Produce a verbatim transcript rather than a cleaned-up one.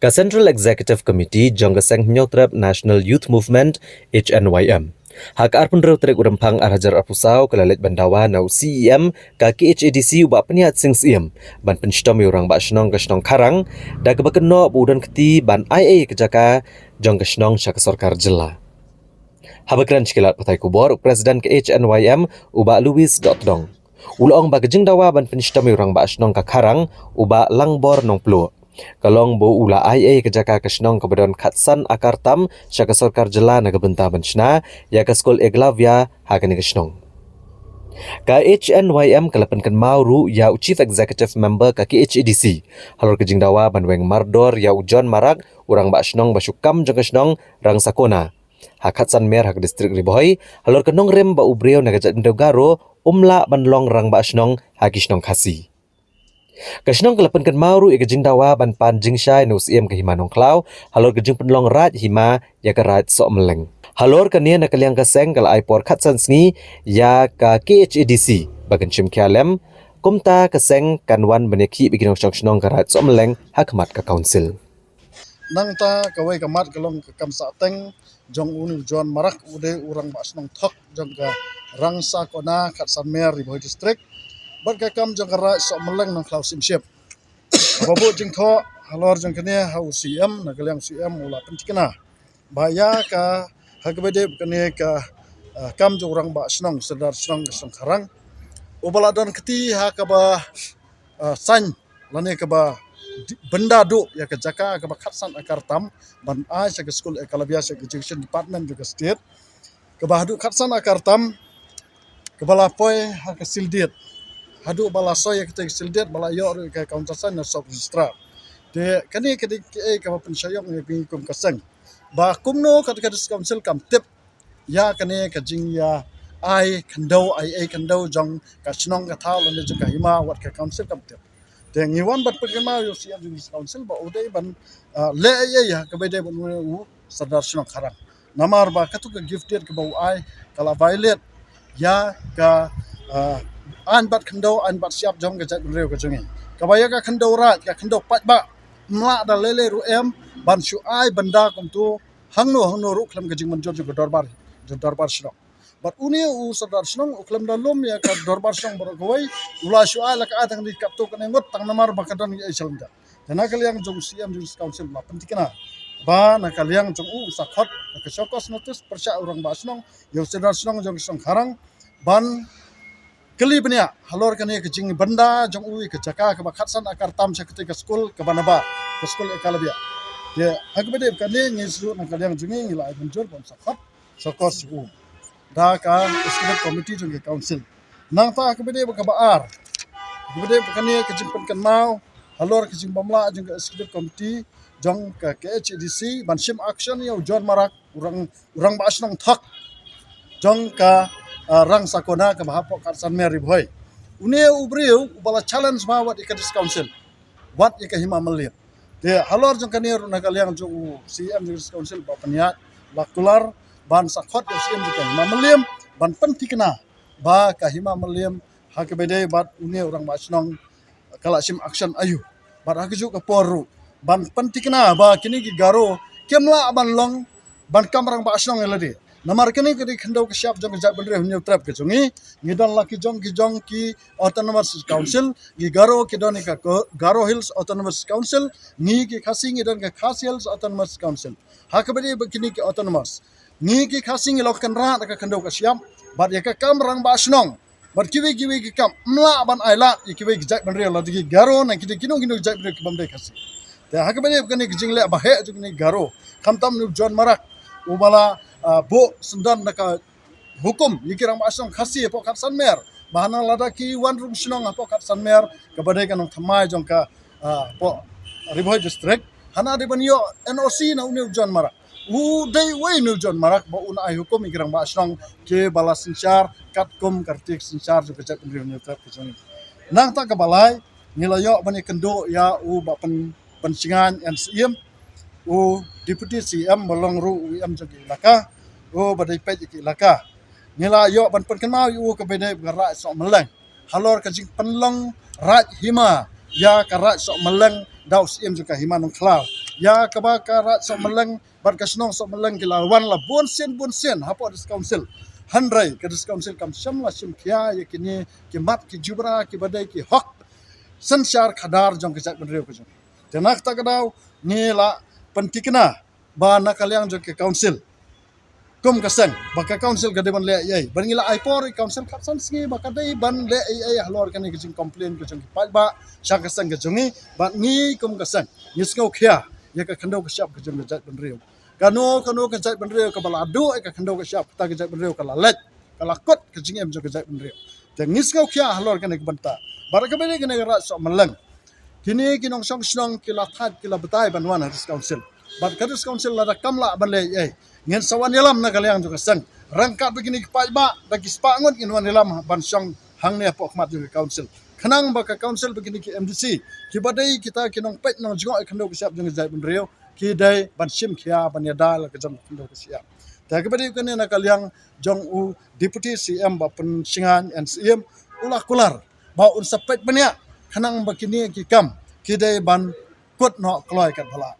Ka Central Executive Committee jong ka Seng Hynñiewtrep National Youth Movement, H N Y M, ha ka arphew hynriew tarik u Rymphang ar hajar arphew saw ka la leit ban dawa na u C E M ka K H A D C u Bah Pynïaid Sing Syiem ban pynshitom ïa u Rangbah Shnong ka shnong Kharang, da kaba kynnoh ba u don kti ban ai ei ka jaka jong ka shnong sha ka sorkar jylla. Haba kren sha ki lad pathai khubor, u President ka H N Y M u Bah Louis Dohtdong u la ong ba ka jingdawa ban pynshitom ïa u Rangbah Shnong ka Kharang u Bah Langbor Nongpluh ka long ba u la ai ei ka jaka ka shnong kaba don khatsan akar tam sha ka sorkar jylla na ka bynta ban shna ïa ka skul Eklavya ha kane ka shnong. Ka H N Y M ka la pynkynmaw ruh ïa u Chief Executive Member ka K H A D C halor ka jingdawa ban weng mardor ïa u John Marak, u Rangbah Shnong ba shu kam jong ka shnong Rangsakona, ha Khatsan Mer ha ka distrik Ri Bhoi, halor ka nongrim ba u briew na ka jaitbynriew Garo um lah ban long Rangbah Shnong ha ki shnong Khasi. Ka shnong ka la pynkynmaw ruh ïa ka jingdawa ban pan jingshai na u Syiem ka Hima Nongkhlaw halor ka jingpynlong raid hima ïa ka Raid Sohmylleng. Halor kane, na ka liang ka seng ka la ai por khatsan sngi ïa ka K H A D C ba kan shim khia lem, kumta ka seng kan wan ban ïakhih bad ki nongshong shnong ka Raid Sohmylleng ha khmat ka Council. Nangta kawei ka mat ka long ka kam sahteng jong une u John Marak, u dei u Rangbah Shnong thok jong ka Rangsakona, Khatsan Mer, Ri Bhoi District, bad ka kam jong ka Raid Sohmylleng Nongkhlaw Syiemship. Kaba buh jingthoh halor jong kane ha u C M, na ka liang u C M u la pynthikna ba ïa ka, ha kaba ïadei bad kane ka, ah, kam jong u Rangbah Shnong, Sordar Shnong ka shnong Kharang, uba la don kti ha kaba, ah, saiñ lane kaba di-, bynda duh ïa ka jaka kaba khatsan akar tam ban ai sha ka skul Eklavya sha ka Education Department jong ka state, kaba haduh khatsan akar tam kaba la poi ha ka seal deed. Haduh ba la soi ïa kata ka seal deed, ba la ïoh ruh ïa ka countersign na Sub Registrar. Te kane ka dei kaei kaba pynshai ïong ïa ngi kum ka seng ba kumno ka, ka District Council kam tip ïa kane ka jingïa ai khyndew, ai, ai khyndew jong ka shnong ka thaw lane jong ka hima, wat ka Council kam tip. Te ngi wan ban pynkynmaw ïa u C M jong ka Council ba u dei ban, ah, leh ei ei ha kaba ïadei bad une u Sordar Shnong Kharang. Namar ba katu ka gift deed kaba u ai ka la violate ïa ka, ah, aiñ bat khyndew, aiñ bat shyiap jong ka jaitbynriew ka jong ngi. Kaba ïa ka khyndew raid, ka khyndew paidbah, ym lah da lei lei ruh em ban shu ai bynda kumtu hangno hangno ruh khlem ka jingmynjur jong ka dorbar, jong dorbar shnong. Bad une u Sordar Shnong u khlem da lum ïa ka dorbar shnong baroh kawei, u la shu ai la ka ai tang dei katto katne ngut tang namar ba ka don ïa i shalynter. Te na ka liang jong u C M jong ka Council la pynthikna ba na ka liang jong u, u sa khot ka show cause notice pyrshah u Rangbah Shnong ïa u Sordar Shnong jong ka shnong Kharang ban kylli bniah halor kane ka jingbynda jong u ïa ka jaka kaba khatsan akar tam sha kata ka skul kaba nabar, ka skul Eklavya. Te ha kaba ïadei bad kane ngi shu, na ka liang jong ngi ngi la ai mynjur ban sa khot show cause u da ka Executive Committee jong ka Council. Nangta ha kaba ïadei bad kaba ar, ha kaba ïadei bad kane ka jingpynkynmaw halor ka jingbymlah jong ka Executive Committee jong ka K H A D C ban shim action ïa u John Marak, u rang, u Rangbah Shnong thok jong ka, ah, Rangsakona kaba hapoh Khatsan Mer Ri Bhoi. Une u briew uba la challenge bha wat ïa ka District Council, wat ïa ka Hima Mylliem. Te halor jong kane ruh na ka liang jong u C M jong ka District Council Bah Pynïaid la kular ban sa khot ïa u C M jong ka Hima Mylliem ban pynthikna ba ka Hima Mylliem ha kaba ïadei bad une u Rangbah Shnong ka la shim action aiu. Bad ha kajuh ka por ruh ban pynthikna ba kine ki Garo kim lah ban long ban kam Rangbah Shnong ïa lade. Namar kane ka dei khyndew ka shyiap jong ka jaitbynriew Hynñiewtrep ka jong ngi. Ngi don la ki jong ki jong ki Autonomous Council, ngi Garo ki don ïa ka Garo Hills Autonomous Council, ngi ki Khasi ngi don ka Khasi Hills Autonomous Council. Ha kaba ïadei bad kine ki autonomous, ngi ki Khasi ngi long kynrad da ka khyndew ka shyiap bad ïa ka kam Rangbah Shnong bad kiwei kiwei ki kam ym lah ban ailad ïa kiwei ki jaitbynriew, lada ki Garo ne ki dei kino kino ki jaitbynriew ki bym dei Khasi. Te ha kaba ïadei bad kane ka jingleh ba heh jong kine ki Garo, khamtam une u John Marak uba la, ah, buh syndon da ka hukum ïa ki Rangbah Shnong Khasi hapoh Khatsan Mer ba hana lada ki wan rung shnong hapoh Khatsan Mer kaba dei ka nongthymmai jong ka, ah, hapoh Ri Bhoi District, hana dei ban ïoh N O C na une u John Marak. U dei uwei une u John Marak ba un ai hukum ïa ki Rangbah Shnong kiba la synshar katkum ka riti ka synshar jong ka jaitbynriew Hynñiewtrep ka jong ngi. Nangta kaba lai, ngi la ïoh ban ïakynduh ïa u Bah Pyn, Pynshngaiñ N Syiem, u Deputy C M ba long ruh u E M jong ka ilaka, uba dei peit ïa ka ilaka. Ngi la ïoh ban pynkynmaw ïa u kaba ïadei bad ka Raid Sohmylleng halor ka jingpynlong raid hima ïa ka Raid Sohmylleng da u Syiem jong ka Hima Nongkhlaw. Ïa kaba ka Raid Sohmylleng bad ka shnong Sohmylleng ki la wan la bun sien bun sien hapoh District Council. Hynrei ka District Council kam shym la shim khia ïa kine ki mat ki jubra kiba dei ki hok synshar khadar jong ka jaitbynriew ka jong. Te na kata ka daw ngi la pyntikna ba na ka liang jong ka Council kum ka seng ba ka Council ka dei ban leh ei ei, ba ngi la ai por ïa ka Council khatsan sngi ba ka dei ban leh ei ei halor kane ka jingcomplain ka jong ki paidbah sha ka seng ka jong ngi. Bad ngi kum ka seng ngi sngewkhia ïa ka khyndew ka shyiap ka jong ka jaitbynriew. Kano kano ka jaitbynriew kaba la duh ïa ka khyndew ka shyiap, kata ka jaitbynriew ka la leit, ka la kut ka jingim jong ka jaitbynriew. Te ngi sngewkhia halor kane ka bynta. Bad kaba dei kane ka Raid Sohmylleng, kine ki nongshong shnong ki la thait ki la batai ban wan ha District Council. Bad ka District Council lada kam lah ban leh ei ei, ngin sa wan ïalam na ka liang jong ka seng. Ryngkat bad kine ki paidbah da ki spah ngut ngin wan ïalam ban shong hangne hapoh khmat jong ka Council, khnang ba ka Council bad kine ki M D C kiba dei kita ki nongpeit nongjngoh ïa ka khyndew ka shyiap jong ka jaitbynriew ki dei ban shim khia ban ïada la ka jong ka khyndew ka shyiap. Te kaba dei kane na ka liang jong u Deputy C M ba pynshngaiñ N C M u la kular ba un sa peit bniah khnang ba kine ki kam ki dei ban kut noh kloi katba lah.